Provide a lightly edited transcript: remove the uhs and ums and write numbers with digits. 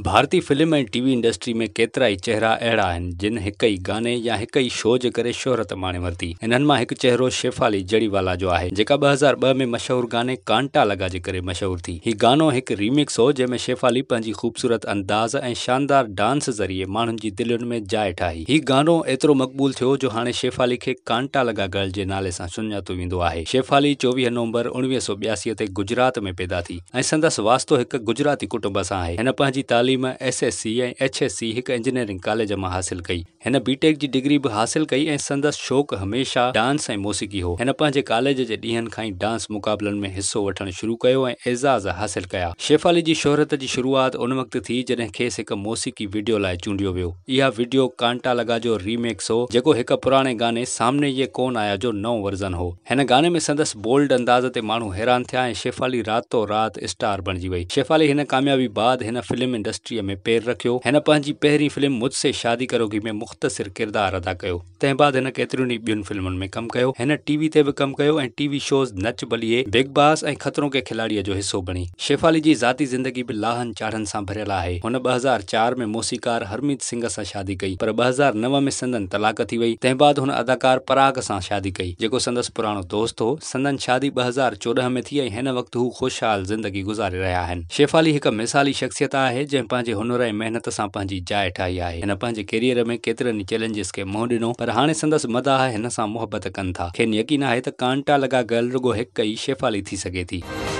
ڀارتي فلم ۽ ٽي V industry ۾ ڪيترائي چهرا اهڙا آهن، جن هڪ ئي گاني يا هڪ ئي شو جي ڪري شهرت ماڻي ورتي. انهن مان هڪ چهرو شيفالي جڙيوالا جو آهي، جيڪا 2002 ۾ مشهور گاني ڪانٽا لگا جي ڪري مشهور ٿي. هي گانو هڪ ريمڪس هو، جنهن ۾ شيفالي پنهنجي خوبصورت انداز ۽ شاندار ڊانس ذريعي ماڻهن جي دلين ۾ جاء ٺاهي. هي گانو ايترو مقبول ٿيو جو هاڻي شيفالي کي ڪانٽا لگا گرل جي نالي سان سڃاتو ويندو آهي. شيفالي 24 نومبر 1982 تي گجرات ۾ پيدا ٿي. ۽ سندس واسطو هڪ گجراتي ڪٽنب سان آهي. هن پنهنجي تعليم S S C ۽ H S C هڪ انجنيئرنگ ڪاليج مان حاصل ڪئي. هن بي ٽيڪ جي ڊگري به حاصل ڪئي ۽ سندس شوق هميشه ڊانس ۽ موسيقي هو. هن پنهنجي ڪاليج جي ڏينهن کان ئي ڊانس مقابلن ۾ حصو وٺڻ شروع ڪيو ۽ اعزاز حاصل ڪيا. شيفالي جي شهرت جي شروعات ان وقت ٿي جڏهن کيس هڪ موسيقي وڊيو لاء چونڊيو ويو. اها وڊيو ڪانٽا لگا جو ريميڪس هو جيڪو هڪ پراڻي گاني سامني يي ڪون آيا جو نئون ورزن هو. هن گاني ۾ سندس بولڊ انداز تي ماڻهو حيران ٿيا ۽ شيفالي راتو رات اسٽار بڻجي وئي. شيفالي هن ڪاميابي بعد هن فلم انڊسٽريء ۾ پير رکيو. هن پنهنجي پهرين فلم مجھ سي شادي ڪروگي ۾ مختصر ڪردار ادا ڪيو. تنهن بعد هن ڪيترين ئي ٻين فلمن ۾ ڪم ڪيو. هن ٽي وي تي به ڪم ڪيو ۽ T V shows Nach Baliye, Bigg Boss ۽ Khatron Ke Khiladi جو حصو بڻي. شيفالي جي ذاتي زندگي به لاهن چاڙهن سان ڀريل آهي. هن 2004 ۾ موسيقار هرميت سنگهه سان شادي ڪئي پر 2009 ۾ سندن طلاق ٿي وئي. تنهن بعد هن اداڪار پراگ سان شادي ڪئي، جيڪو سندس پراڻو دوست هو. سندن شادي 2014 ۾ ٿي ۽ هن وقت هو خوشحال زندگي گذاري رهيا آهن. شيفالي هڪ مثالي شخصيت آهي، جنهن پنهنجي هنر ۽ محنت سان پنهنجي جاء ٺاهي آهي. هن پنهنجي ڪيريئر ۾ ڪيترن ئي چئلينجز کي منهن ڏنو، پر هاڻي سندس مداح هن سان محبت ڪن ٿا. کين يقين آهي ته ڪانٽا لگا گرل رڳو هڪ ئي شيفالي ٿي سگهي ٿي.